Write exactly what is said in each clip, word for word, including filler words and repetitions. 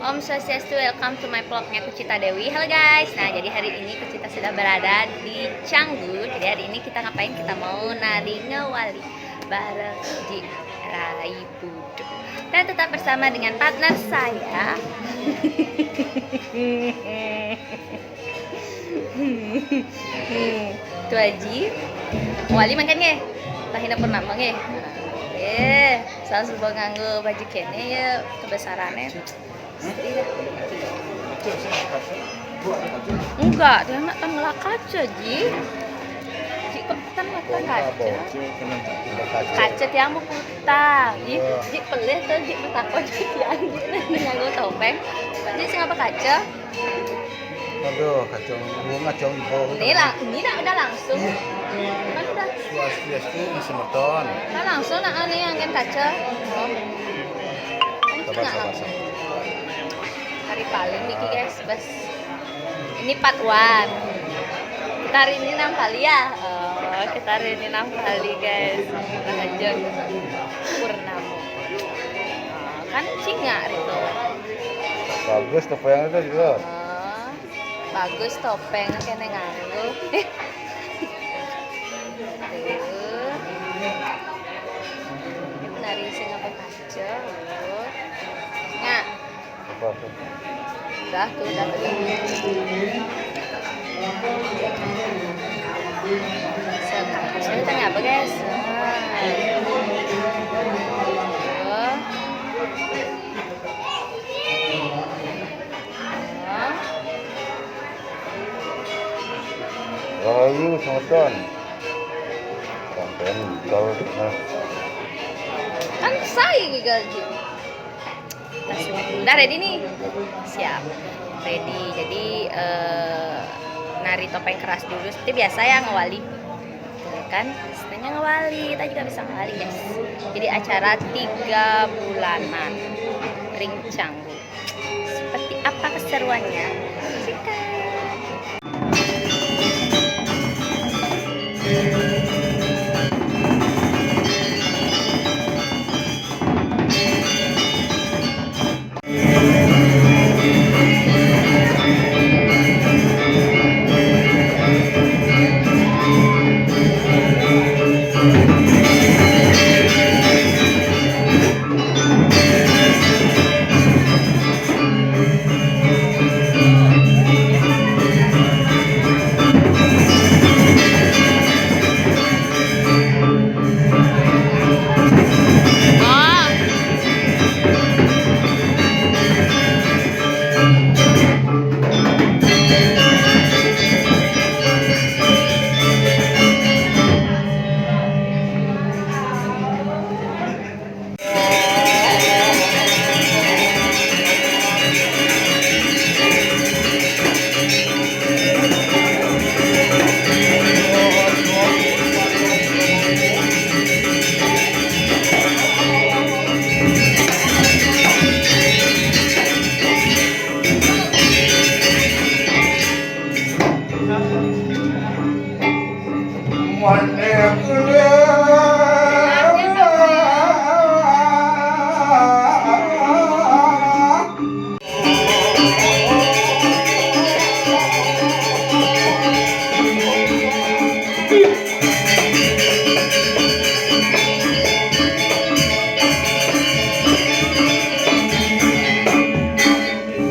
Om Swastiastu, welcome to my vlognya Kucita Dewi. Halo guys, nah jadi hari ini Kucita sudah berada di Canggu. Jadi hari ini kita ngapain? Kita mau nari ngewali bareng Ji Rai Buduk. Dan tetap bersama dengan partner saya. Hmm, tu Aji. Wali makan ke? Tahina purnama ke? Eh, selalu nganggo baju kene ya, kebesarannya. Enggak, dia nak tang ngelak kaca, Ji. Ji, kok tang ngelak kaca? Kaca tiang mau putang. Ji, Ji pelih tuh, Ji bertakon Ji tiang, Ji nganggo topeng. Ji sing apa kaca? Aduh, kacau, bunga kacau ibu. Ini lah, ini dah udah langsung. Iya. Kan udah. Swastiastu, semeton. Kan langsung nak ane yang kan kaca. Oh. Kan sabar, sabar, sabar. Hari paling niki guys, bas. Ini part one. Kita hari ini nang kali ya. Oh, kita hari ini nang kali guys. Nah, aja purnama. Oh, kan singa itu. Bagus tuh yang itu juga. Oh. Bagus topeng kene nganggo. Tuh. Nari sing apa kaca, loh. Nah. Apa tuh? Udah tuh, udah tuh. Sekaca tanya apa, guys? Nah. Tuh. Ayo, semeton. Sampean gaul, nah. Kan saya gagal, Ji. Udah ready nih. Siap. Ready. Jadi, eh, nari topeng keras dulu. Seperti biasa ya, ngewali. Tuh kan, istilahnya ngewali. Kita juga bisa ngewali, guys. Jadi acara tiga bulanan. Ring Canggu. Seperti apa keseruannya? Saksikan.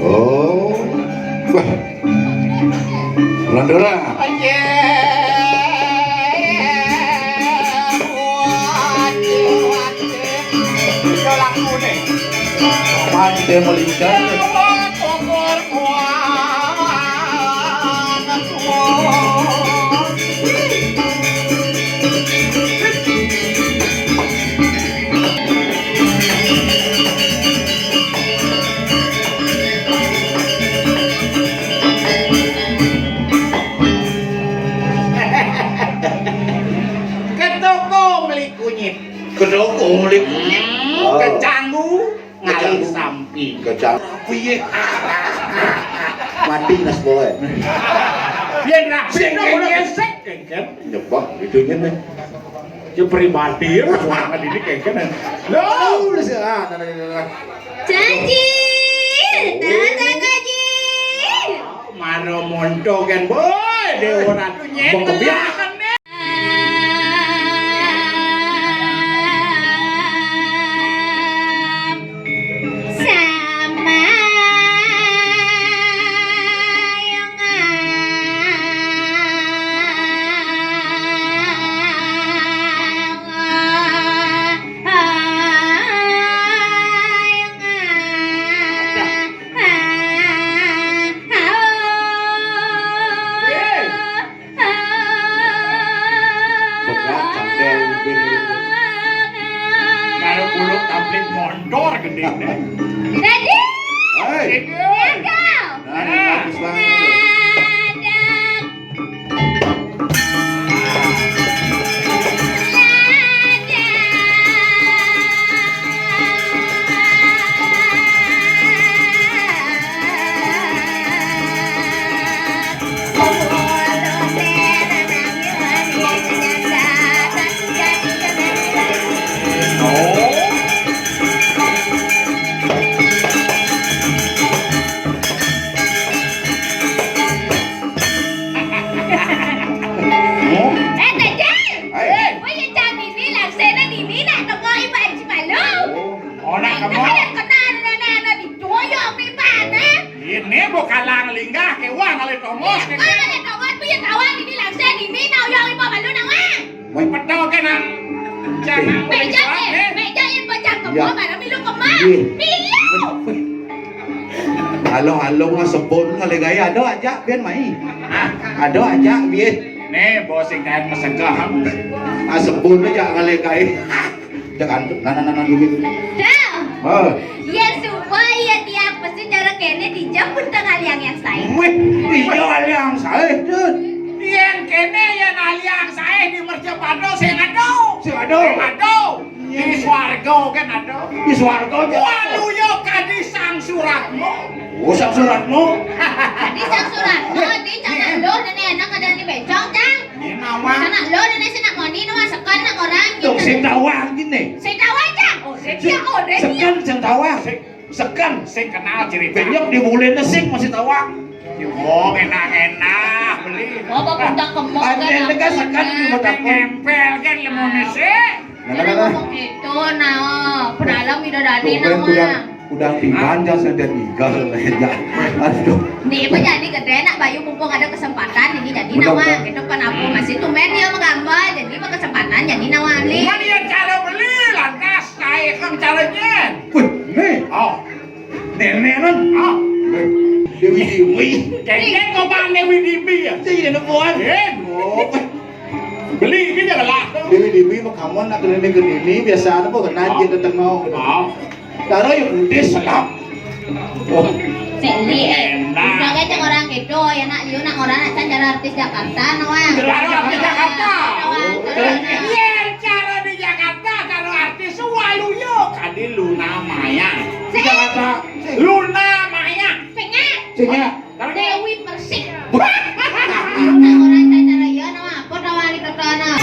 Oh. Wah. Landora. Mati melincah. Ke toko beli kunyit. Ke toko beli kunyit. Hmm. Oh. Ke Canggu. Ngalih sampi. Kejam. Piye? Mati nas boe. Yen rapi kok ora gesek, kengken. Nyebak itu ngene. Ya pribadi ya, suara ini kengken. Loh, wis, ah, nah, nah, nah, nah. Janji. Dogen boy, Dewa Ratu nyet. Bang kebiak. Berat sampai lebih. Kalau bulu tablik mondor gedé deh. Tadi. Hei. Gagal. Nah, ini bagus banget tuh. Eh, Tejal! Hai. Woi, ya, jam ini, laksana ini, nak tengok ibu Haji Malu. Oh, nak kamu? Kalian kenal, nak, nak, nak, di doyok, ibu, nak. Ini bukan lang linggah, kewang kali tomos, kali tomos, piye kawan ini langsung ini, nak uyang ibu Malu, nak, wang. Woi, pedal ke nang. Jangan. Meja, eh, meja yang pecah kemau, mana milu kemau? Iya. Milu. Halo, halo, ngasebun kali gaya. Ada aja, biar mai. Ada aja, biar. Nih, bos ikan mesegah. Ngasebun aja kali gaya. Cek antuk, nah, nah, nah, nah, dulu. Dah. Oh. Ya, supaya dia pasti cara kene dijemput tengah liang yang saya. Wih, iya liang saya, Dut. Yang kene yang liang saya di mercapada sing ada. Sing ada. Sing ada. Di swarga kan ada. Di swarga aja. Waluya kadi Sang Suratmo. Oh, Sang Suratmo. Kadi Sang Suratmo, di jangan lo nenek anak ada di bencong, Cang. Ini nama. Anak lo nenek sing nak moni, nama seken nak orang. Dong, gitu. Sing tawang gini. Sing tawang, Cang. Oh, sing dia orang. Seken, sing tawang. Sing, seken. Sing kenal cerita. Banyak di mulai nesik masih tawang. Yo, enak-enak beli. Oh, apa udah kemok kan? Ada yang tegas akan di mata. Ngempel kan lemon nesik. Nah, nah, nah, nah. Ngomong gitu, nah, pedalam bidadari. Tuh, kan nama. Kudang, kudang tiban jas dan igal, ya. Aduh. Nih, ibu jadi gedé, nak Bayu, mumpung ada kesempatan, ini jadi mudah-mudahan. Nama, gitu, kenapa masih tumben dia menggambar, jadi berkesempatan, jadi nama Ali. Mana yang cara beli, lantas, kayak kan caranya. Wih, nih. Oh. Nenek, non. Oh. Dewi Dewi. Jadi, kok Bang Dewi Dewi ya? Jadi, ada buat. Eh, oh. Beli gitu lah. Dewi Dewi mah kamu nak gede gede ini biasa ada kok kena aja tetengau. Oh. Taruh yang gede sedap. Oh. Seli, eh. Enak. Udah kayak orang gitu, ya nak, you nak orang nak cari artis Jakarta, no, ah. Cari artis Jakarta. No, ah. Iya, cara di Jakarta, cara artis waluya. Kadi Luna Maya. Sing. Jakarta. Luna Maya. Sing, ah. Sing, ah. Dewi Persik. Nah, orang cara ya, nama apa, nama wali kota, nah.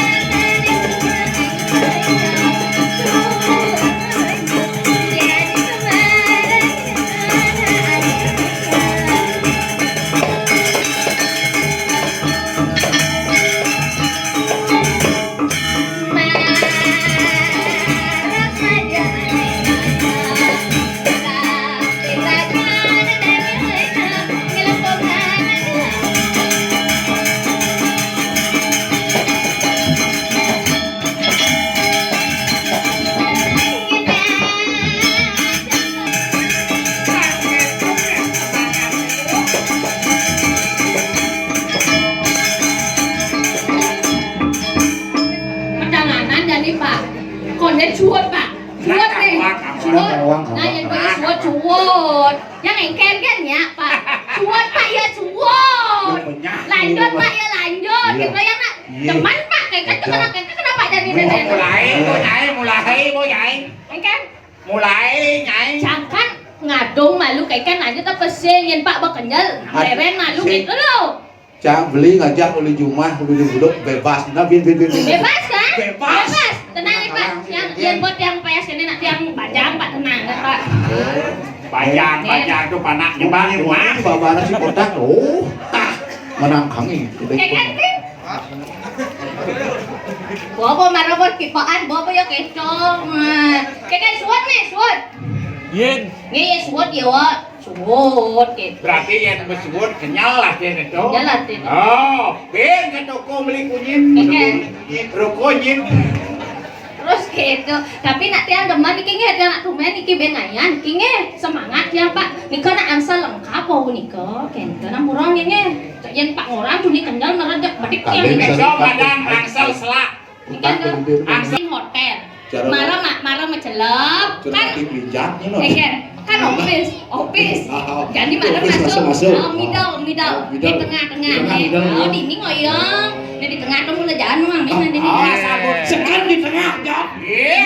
Perjalanan dari Pak. Konde cuot, Pak. Cuot, nih. Cuot. Nah, yang gue cuot, cuot. Yang engken kan ya, Pak. Cuot, Pak, ya cuot. Lanjut, Pak, ya lanjut. Iya. Gitu ya, Pak. Iya. Teman, Pak, kayak kan kenapa, kayak kan kenapa jadi nenek? Mulai, mulai, mulai, mulai. Engken? Mulai, Nyai. Jangan ngadong malu kayak kan lanjut apa sih? Yang Pak bekenyel, leren malu gitu loh. Cang beli ngajak uli jumah, uli duduk bebas. Nah, bin, bin, bin, bin. Bebas kan? Bebas. Bebas. Tenang ya, Pak. Yang, yang buat yang payas ini nak yang bajang, Pak, tenang ya, Pak. Bajang, bajang tuh panaknya, Pak. Ini, ini, ini, bawa si kotak. Oh, tah. Manangkangi. Kékén, Pin. Bawa, bawa, mara, bawa, kipaan, bawa, bawa, ya, kéto. Nah. Kékén, suwud, nih, suwud. Yén. Nggih, ya, suwud, ya, Wa. Suwud, kéto. Berarti yén wis suwud, kenyal lah, yén kéto. Kenyal lah, yén. Oh, Pin, ke toko beli kunyit. Kékén. Kunyit, rokok, nyit. Terus kéto. Tapi nak tiang demen niki nggih, tiang nak tumben niki ben ngayan niki nggih. Semangat ya, Pak. Nika nak angsal lengkap wau nika. Kénten ampura nggih nggih. Cok yén Pak ngorang tuni kendal merejek bedik tiang niki. Besok madan angsal selak. Niki angsal hotel. Mara ma-, mara macelep. Kan. Niki kan. Kan office, office. Ah, ah. Jadi mara masuk, masuk. Oh, middle, middle. Di tengah-tengah. Di tengah, middle. Oh, dini ngoyong. Nah, di tengah tuh mulai jalan, Mang. Nah, dini. Ah, sekan di tengah, Jat. Iya.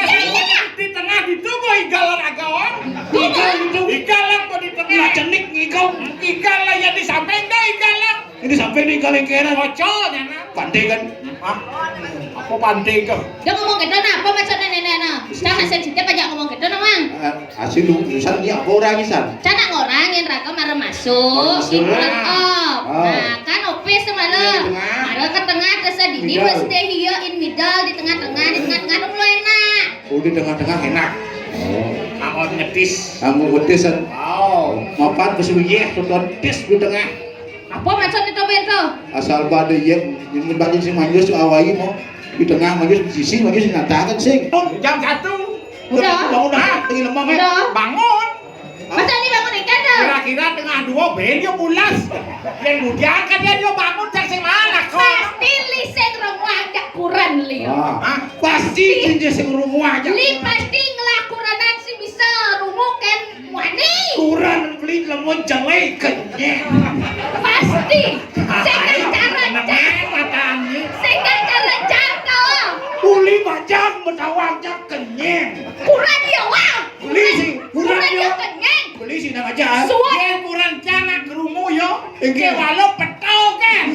Di tengah itu gua igalan agawan. Igal itu. Igalan kok di tengah. Lah, cenik ngikau. Igal lah ya di samping dah, igalan. Ini samping di igal kéné. Kocok, ya, nah. Pantai kan? Hah? Apa pantai ke? Dia ngomong gitu, nah, apa maksudnya nenek, nah? Sana sensitif aja ngomong gitu, nah, Mang. Eh, Asli lu, San, ini apa orang ini, San? Cana ngorang yén raga mara masuk, mara masuk. Di tengah. Ah. Nah, kan office tuh mara. Iya, di tengah. Mara ke tengah, terus di ini mesti hiya in middle, di tengah-tengah, di tengah-tengah tuh mulai enak. Oh, di tengah-tengah enak. Oh. Anggon ngetis. Anggon ngetis, San. Wow. Mapan besi wiyéh, tutuan tis di tengah. Apa maksudnya tuh, Bento? Asal pada iya, ini bagi si manjus awai mau di tengah manjus di sisi manjus nyatakan sing. Jam satu. Udah. Bangun dah, tinggi lemah, eh. Udah. Bangun. Masa ini bangun ikan dah? Kira-kira tengah dua ben yo pulas. Yang bujang kan dia, dia bangun cak sing mana kok? Pasti li sing runguh ajak kuran li. Wah. Hah? Pasti jinjé sing runguh ajak. Li pasti ngelah kuranan sing bisa runguh kan wani. Kuran beli lemon jelé kenyang. Pasti. Sing cara cak. Sing cara cak kau. Uli bajang menawang cak kenyang. Kuran dia wah. Beli sih, kuran dia kenyang. Beli sih nang aja. Suap. Yén kuran cana kerungu yo. Oke. Walau petau kan.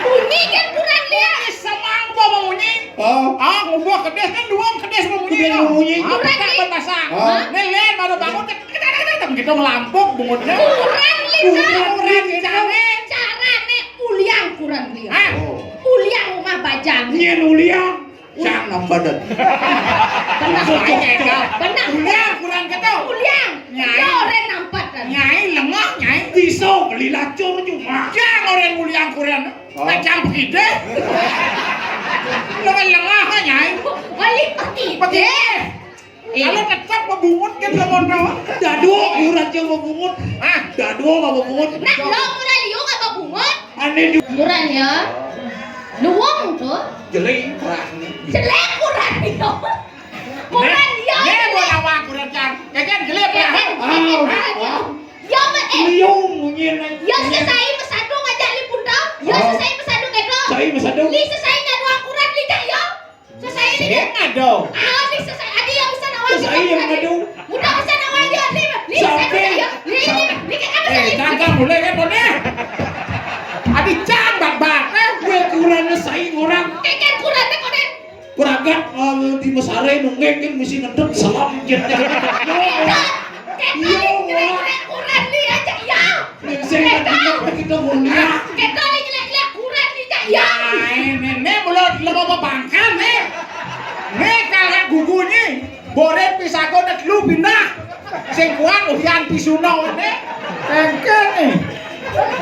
Bunyi kan kuran dia. Semang gua mau bunyi. Oh. Ah, ngubah kedés kan dua kedés mau bunyi. Kedés mau bunyi. Ah, kuran petak di pasang. Oh. Nih, Len, baru bangun, tek, tek, tek, tek, tek, gitu ngelampuk bungutnya. Kuran li. Kuran, kuran, kuran, kuran. Carane uliang kuran dia. Hah? Oh. Uliang rumah bajang. Nyén uliang. Cang nang badan. Benar. Benar. Uliang kuran keto. Uliang. Nyai. Dia orang nampak kan. Nyai lengah, Nyai. Bisa beli lacur cuma. Cang orang uliang kuran. Oh. Macam begini. Lengah-lengah, Nyai. Balik begini. Begini. Iya. Kalau tetap bebungut kan lemon rawa. Dado, kuran cang bebungut. Hah? Dado nggak bebungut. Nah, lo mulai liu nggak bebungut? Aneh di kuran ya. Luwung tuh. Jelek, kurang. Jelek kuran ya. Kuran ya. Nih, jelek. Mau lawan kuran cang. Ya kan, jelek, kurang. Ah, ah. Ya, Mat, eh. Liu, mungkin. Ya, sesai pesadu ngajak li punta. Ya, sesai pesadu gitu. Sesai pesadu. Li sesai nyaduang kuran li cak ya. Sesai ini kan? Sing ada. Ah, ini sesai. Adi yang bisa nawar. Sesai yang ada. Udah bisa nawar dia, nih. Nih, sampai, sesai dia. Nih, nih, nih, nih, kan eh, bisa. Cangkang boleh kan, boleh? Adi cang, bak, bak. Eh, gue kurang sesai orang. Keker kurang deh, kode. Kuragat, eh, di Mesare nunggeng kan mesti ngedep salam, gitu. Keker. Keker, iya, jelek-jelek kurang nih aja, ya. Sing kita mulia. Kita ni jelek-jelek kuran ni cak ya. Ai, nenek mulut lebo bebangkan ni. Ni kalak gugu ni. Boret pisago nak lu pindah. Sing kuat uhian pisuno ni. Tengke ni.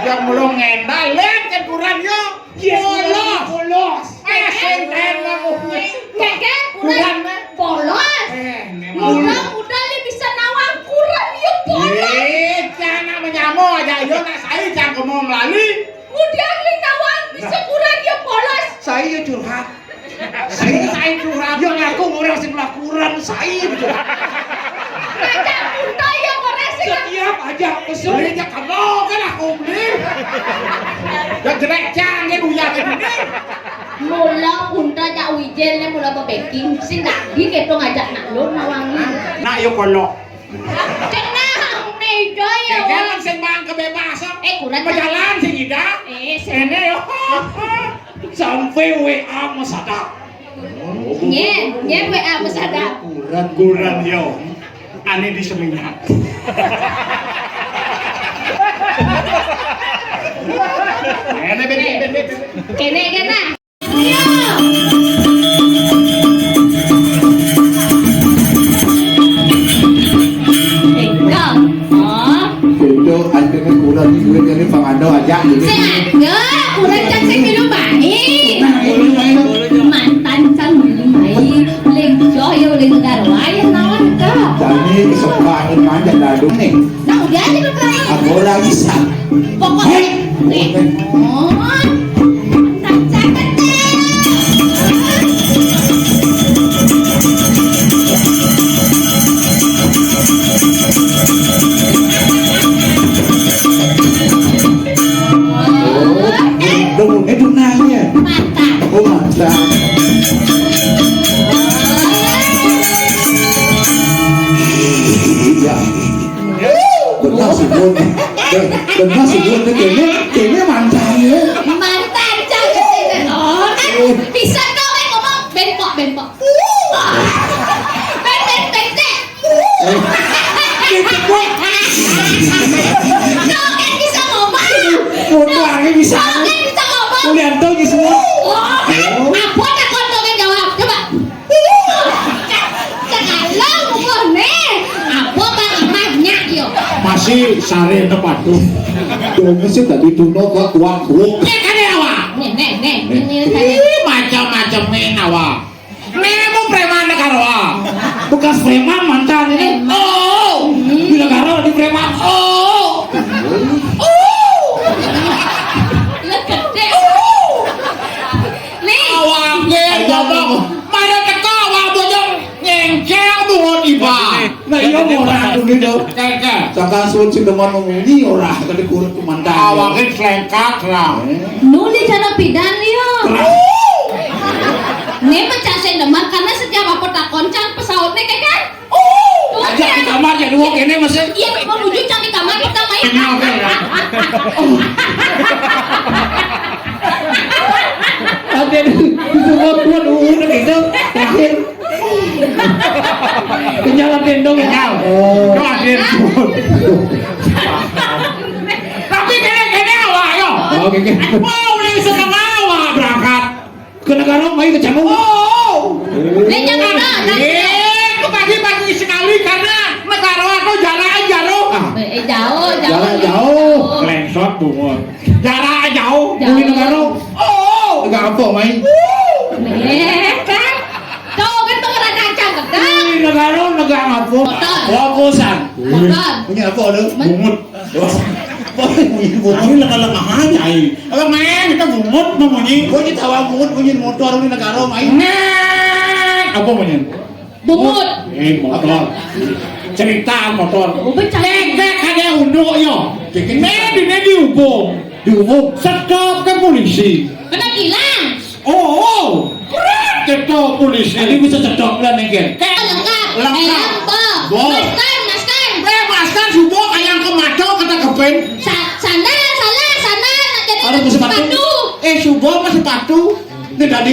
Yang mulo ngendal, lem kan kuran yo. Polos. Polos. Eh, sing lain lah, oh. Keke, kuran. Kuran, eh. Polos. Eh, memang. Muda-muda li bisa nawang kuran, ya polos. Eh, jangan menyamo aja, yo nak sai jangan ngomong lali. Muda li nawang bisa kuran, ya polos. Sai ya curhat. Sai, sai curhat. Yang aku orang sing melakukan sai betul. Ngajak punta ya orang sing. Setiap ajak pesu. Beli aja kamu kan aku beli. Ya jelek jangan uya ini. Mula punta cak wijil ni mula bebeking. Sing tak di keto ngajak nak lo nawangi. Nak yo kolok. Cenah, meja ya. Jangan sing bang kebebasan. Eh, kurang. Pejalan sing ida. Eh, sing. Ini yo. Sampai W A mesadak. Nyén, nyén W A mesadak. Kuran. Kuran yo. Ane di Seminyak. Ane Kéné, kéné. Ayo. Énggal. Oh. Béda, anjene kurang duit ini pangando aja gitu. Sing ada, kurang cang sing minum baik. Mantan cang minum baik. Lek yo ya oleh negara wae naon ka. Tadi sepahin aja dadu nih. Nah, udah aja, Bapak. Aku ora bisa. Pokok. Hei. Nih. Oh. Caket deh. Oh, eh. Dong, eh, dong, nanya. Mata. Oh, mata. Iya. Benar sih, Bun. Benar sih, Bun. Kayaknya, kayaknya mantan ya. Mantan, jangan. Oh, kan bisa kau yang ngomong, bempok, bempok. Ben, ben, ben, ben. Eh. Bempok. Kau kan bisa ngomong. Foto aja bisa. Kau kan bisa ngomong. Kuliah tuh bisa. Oh, kan? Apa tak kau jawab? Coba. Sekarang umur nih, apa bang emahnya yo? Masih sare tepat tuh. Dong sih tadi tuno ke kuak kuak. Eh, kan ya, Wak? Nih, nih, nih, ini saya. Ih, macam-macam nih, Wak. Nih, mau preman negara, Wak. Bekas preman mantan ini. Preman. Oh, hmm. Bila karo di preman. Oh. Oh. Lu gede. Oh. Nih. Awake ngomong, mana teko awak bojong nyengkel bungut iba. Nah, iya, ora kudu to. Keke. Saka suwun sing demen ngomong ini ora kene kurut kumandan. Awake slengkat lah. Eh. Nuli cara pidan yo. Terus? Nih pecah sing demen karena setiap apa takon cang pesautnya kayak kan? Oh, aja di kamar ya dua kene masih. Iya, mau nuju cang di kamar kita main. Kenyal kan ya? Oh. Ada di, di semua kuat udah gitu. Terakhir. Kenyal apa dong? Kenyal. Oh. Yo, Adin. Tapi kene-kene awak yo. Oh, oke, oke. Mau mulai setengah awak berangkat. Ke negara mai ke Canggu. Oh. Nek Jakarta, kan? Eh, itu pagi-pagi sekali karena negara aku jalan jauh. Ah. Eh, eh, jauh, jauh. Jalan jauh. Kelengsot bungut. Jarak jauh. Jauh. Kuwi negara. Oh. Negara apa mai? Eh, kan? Tuh, kan pengeran kancang, kan? Kuwi negara, negara apa? Motor. Fokusan. Motor. Punya apa lu? Men- Bungut. Bungut. Bungut lengah-lengah aja, ai. Apa main kita bungut mau bunyi? Gua ditawa bungut bunyi motor di negara mai. Nah, apa bunyi? Bungut. Eh, motor. Cerita motor. Oh, bencana. Tegak ada unduk yo. Tegak. Nih, di nih diubung. Diubung. Stop ke polisi. Kena tilang. Oh, oh. Keren gitu polisi. Tadi bisa cedok lah nih, Gen. Kayak lengkap. Lengkap. Helm, bom. Bom. Masker, masker. Eh, masker subuh kayak ke maco kata kepen. Sa-, sandal, salah, sandal. Jadi ada sepatu. Sepatu. Eh, subuh apa sepatu? Ini tadi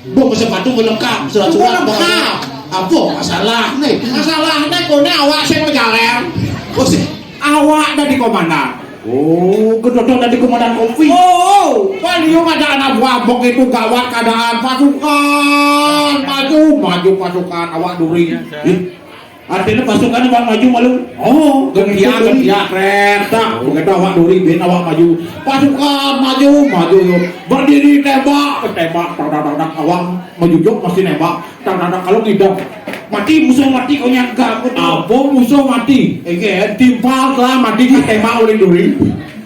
Mbok sepatu ku lengkap, surat-surat lengkap. Apa masalah nih? Masalah nih kone awak sing pejaler. Oh, si awak dari komandan. Oh, kedodok dari komandan kopi. Oh, paling ada anak buah bok itu gawat keadaan pasukan. Maju, maju pasukan awak duri. Ih, artinya pasukan bang maju malu. Oh, gebiak, gebiak, kereta. Begitu awak duri, bin awak maju. Pasukan maju, maju. Berdiri tembak, tembak, tak, tak, tak, tak, awak maju jok masih nembak. Tak, tak, tak, kalau tidak mati musuh mati kau nyangka aku tuh. Apa musuh mati? Egen. Timpal telah mati ditembak oleh duri.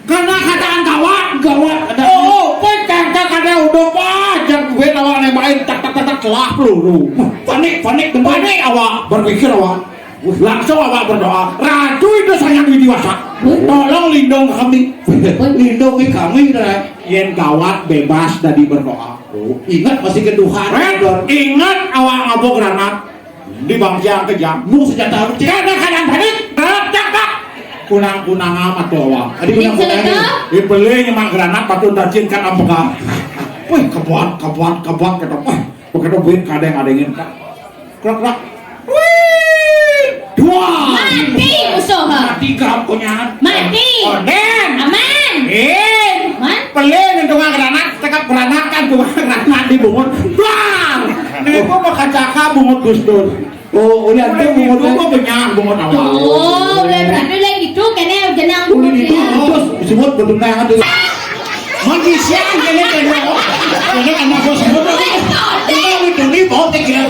Karena keadaan gawat, gawat ada. Oh, oh, pun tangka kada udah wah, jangan gue awak nembakin tak tak tak tak telah peluru. Panik, panik, bener. Panik awak, berpikir awak. Langsung awak berdoa, Ratu itu sangat widiwasa. Tolong lindung kami. Lindungi kami, Ren. Yen gawat bebas dari berdoa. Oh, ingat masih ke Tuhan. Ren, ingat awak ngabuk granat. Di bangkiang kejam. Nu senjata apa, Cik? Kada, kada, panik. Tak, tak, tak. Kunang-kunang amat tuh awak. Adi kunang-kunang. Dibeli nyemak granat, patut racin kan ampeka. Wih, kebuat, kebuat, kebuat, kata. Wah, begitu buin kadang ada ingin, Kak. Krak, krak. Wih, dua. Mati musuh. Mati geram konyangan. Mati. Oden. Aman. Eh. Man. Pelin nyentungan granat. Bungut Gustur. Oh, oleh ente bungut. Bungut benyang, bungut awal. Oh, oleh berarti oleh gitu, kene jenang bungut itu ya. Terus disebut bedunang itu. Manusia kene kene. Kene anak bos sebut. Kita udah demi bawa pikiran.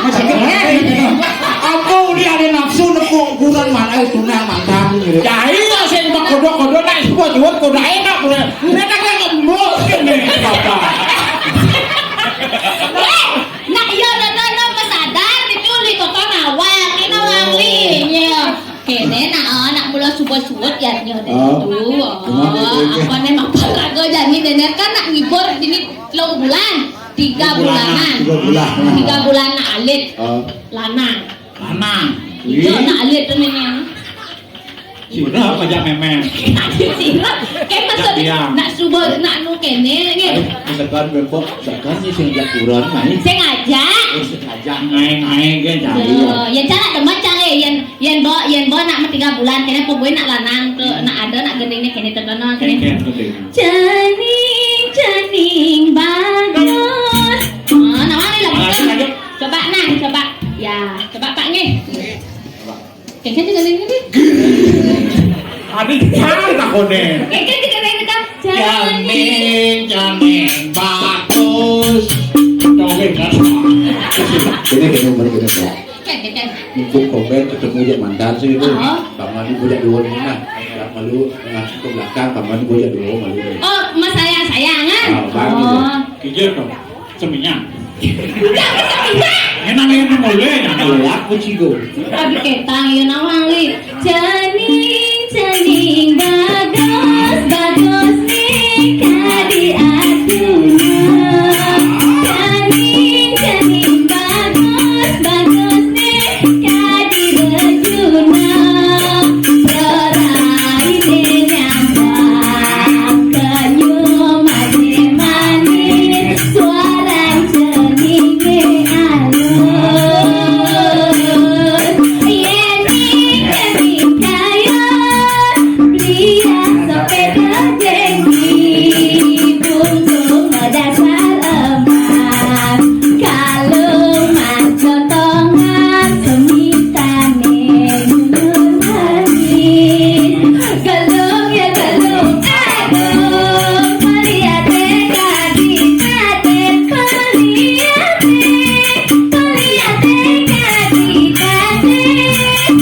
Masih keren. Apa udah ada nafsu nepu ukuran mana itu nah mantan gitu. Ya iya, sing kodok-kodok, nah, sebut-sebut kodok enak, udah. Ini kan yang ngembus ini, Bapak. Eh, nak iya, dah, dah, dah, pesadar, itu li kota nawang, ini nawang li, iya. Kene nak, oh, nak mula subuh-subuh ya, nyo deh. Oh. Tuh, oh, gimana itu, itu? Apa nih, apa kagak jadi dene kan nak ngibur ini telung bulan, tiga bulanan. Tiga bulanan. Tiga bulan nak alit. Oh. Lanang. Lanang. Iya, nak alit tuh nih. Sira apa jak memeng? Sira, kayak maksud nak subuh, nak nu kene, nggih. Ayo, misalkan bebok, misalkan nih sing jak kurang, nah, ini. Sing aja. Oh, sing aja, ngaeng-ngaeng, kan, jadi. Tuh, ya, cara demen, cara, yen, yen bo, yen bo nak tiga bulan, kene apa gue nak lanang, tuh, nak ada, nak gendingnya kene, tuh, kono, kene. Kene, kene. Cening, cening, bagus. Oh, nah, mari lah, lanjut, lanjut. Coba, nah, coba. Ya, coba, Pak, nggih. Kene juga nih, nih. Adi, cari tak konen. Kene juga nih, kan. Jamin, jamin, bagus. Coba, kan. Kene, kene, kene, kene, ya. Kene, kene. Mumpung komen ketemu jak mantan sih itu. Oh. Kamu ini bujak dua nih, nah. Yang malu, nah, ke belakang, kamu ini bujak dua, malu. Oh, mas saya, sayangan. Ah, bagus, ya. Oh. Kijil dong. Seminyang. Udah, udah, udah. Enak, enak, boleh, enak. Boleh, aku cigo. Tapi ketang, ya, nawang, li. Cening, cening, bagus, bagus, nih, kadi aduna. Cening, cening, bagus, bagus, nih, kadi bejuna. Reraine nyambang, kenyum manis-manis, suara ceninge alus. Yen ning kaya, beli sepeda jengki, buntung dasar emas, kalung mas jotongan, semitane gunung manis. Gelung ya gelung, aduh, meliate kaki ate, meliate, meliate kaki ate,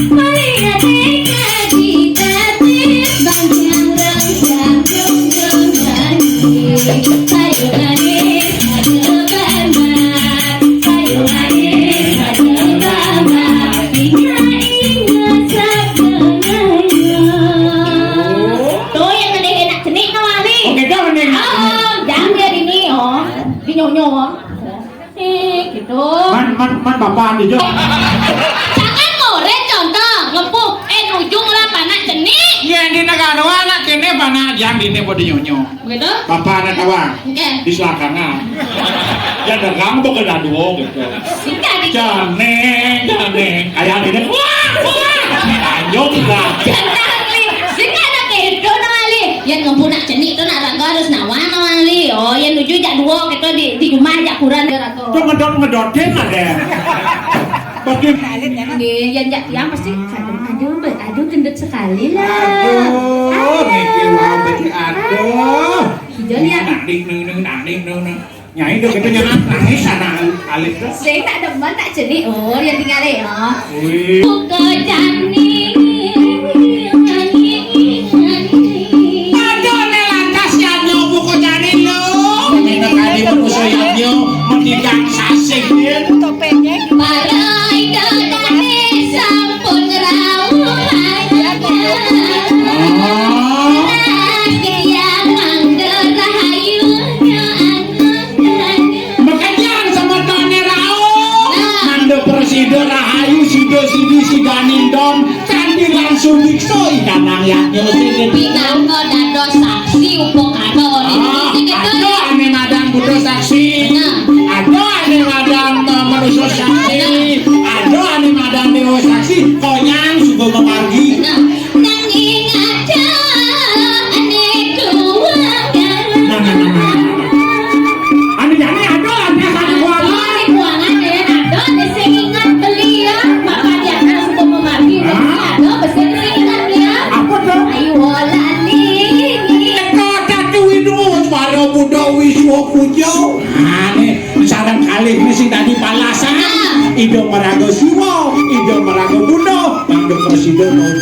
meliate kaki ate, banyak orang yang gunung manis. Sayangane, Tuh, yang gede enak cenik no, Ali. Oke, jangan nih. Oh, jangan dia ini, oh. Di nyonyo, oh. Eh, gitu. Man, man, man, bapak nih, Jo. Jangan ngoret, contoh. Ngepuh. Eh, nuju ngelah panak cenik. Iya, di negara anak kene panak, jangan di ini, di nyonyo. Begitu? Bapak anak kawan. Oke. Di selangkangan. Ya dagang bukan dua gitu. Singkat di. Jane, jane. Kayak ini. Wah, wah. Lanjut lah. Jangan, Li. Singkat nak itu, no, Ali. Yang ngepunak cenik tuh nak raga harus nawang, no, Ali. Oh, yang nuju jak dua gitu di, di rumah jak kurang dia raga. Tuh ngedot-ngedotin ada. Pasti. Nggih, yang jak tiang pasti aduh, aduh, be-, aduh, gendut sekali lah. Aduh, aduh. Mikir wae, aduh. Aduh. Hijau ya. Nang, nang, nang, nang, nang, nang. Nyai udah gitu nyanyi nangis sana alit tuh. Sing tak demen tak jenik, oh, yang tinggal ya. Wih. Buka jani. Aduh, ne lantas ya nyo buka jani lo. Ini kali buku saya nyo mendidak sasing. Parai dadane sampun rauh ayana. Rahasia mangga rahayunya anak-anak. Makanya sama tane rauh. Nah. Mando presido rahayu sido sidi sidaning don. Candi langsung dikso ikanang yaknya sini. Pinangka dados saksi upakara ning. Ah, sing gitu, ada ya. Ane madan Buddha saksi. Benar. Ada ane madan, eh, manusia saksi. Benar. Ada ane madan dewa saksi. Konyang suka memargi. Benar. Nanging ada ane kuangan. Nah, nah, nah, nah. Ane jane ada ane satu kuangan. Ane kuangan ya. Uda Wiswa Puja. Nah, nih, sareng kalih nih sing dadi palasan. Ida maraga Siwa, Ida maraga Buddha, mangda prasida mau